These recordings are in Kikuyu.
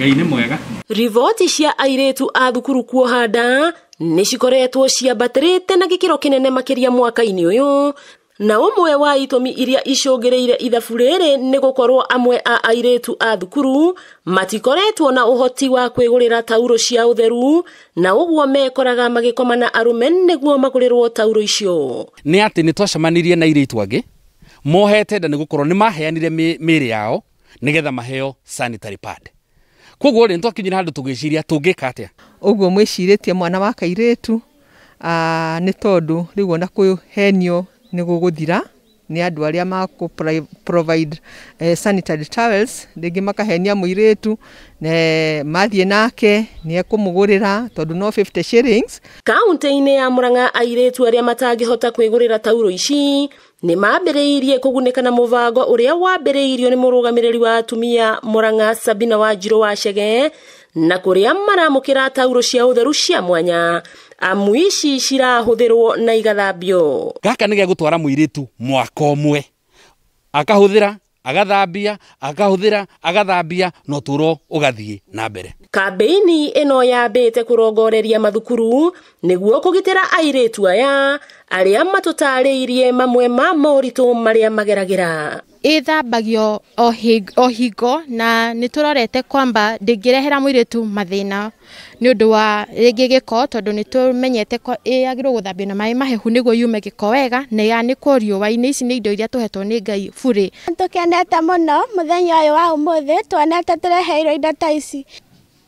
Ngai nĩ mwega. Riboti cia airĩtu a thukuru kuoha nda nĩ cikoretwo ciambatĩrĩte na gĩkĩro kĩnene makĩria mwaka-inĩ ũyũ, na ũmwe wa itũmi iria icũngĩrĩire ithabu rĩrĩ nĩ gũkorwo amwe a airĩtu a thukuru matikoretwo na ũhoti wa kwĩgũrĩra tauro cia ũtheru, na ũguo mekoraga magĩkoma na arũme nĩguo magũrĩrwo tauro icio. Nĩ atĩ nĩ twacemanirie na airĩtu angĩ mohete nda nĩ gũkorwo nĩ maheanire mĩĩrĩ yao nĩgetha maheo sanitary pad. Koguo rĩ, nĩtwakinyire handũ tũgĩciria tũngĩka atĩa. Ũguo mwĩcirĩtie mwana wa kairĩtu nĩ tondũ rĩu ona kũhenio nĩ gũgũthira nĩ andũ arĩa makũ provide sanitary towels, rĩngĩ makahenia mũirĩtu mathiĩ nake nĩ ekũmũgũrĩra tondũ no 50 shillings. Kaunti-inĩ ya Murang'a airĩtu arĩa matangĩhota kwĩgũrĩra tauro ici nĩ mambĩrĩirie kũgunĩka na mũbango ũrĩa wambĩrĩirio nĩ mũrũgamĩrĩri wa atumia Murang'a Sabina Wanjirũ wa Chege, na kũrĩa maramũkĩra tauro cia ũtheru cia mwanya amu ici cirahũthĩrwo na igathambio. Gaka nĩ gegũtwara mũirĩtu mwaka ũmwe, akahũthĩra agathambia, akahũthĩra agathambia, na ũtũũro ũgathiĩ na mbere. Kambĩini ĩno yambĩte kũrongoreria mathukuru nĩguo kũgitĩra airĩtu aya arĩa matũtarĩirie mamwe ma moritũ marĩa mageragĩra. Ĩthambagio o hingo na nĩ tũrorete kwamba ndĩngĩrehera mũirĩtu mathĩna nĩ ũndũ wa rĩngĩ gĩko, tondũ nĩ tũmenyete ĩyagĩrĩirwo gũthambio na maĩ mahehu nĩguo yume gĩko wega na yanĩkwo riũa-inĩ. Ici nĩ indo iria tũhetwo nĩ Ngai burĩ. Tũkenete mũno mũthenya ũyũ wa ũmũthĩ tuonete tũreheirwo indo ta ici.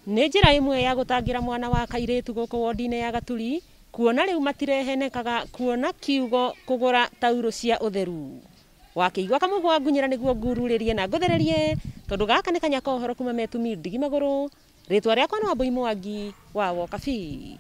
Nĩ njĩra ĩmwe ya gũtangĩra mwana wa kairĩtu gũkũ wodi-inĩ ya Gaturi, kuona rĩu matirehenekaga kuona kiugo kũgũra tauro cia ũtheru. Wakĩigua kamũhwa ngunyĩra nĩguo ngururĩrie na ngũthererie, tondũ gaka nĩ kanya ka ũhoro kuma metumi ndigi magũrũ. Rĩtwa rĩakwa nĩ Wambui Mwangi wa Wokabi.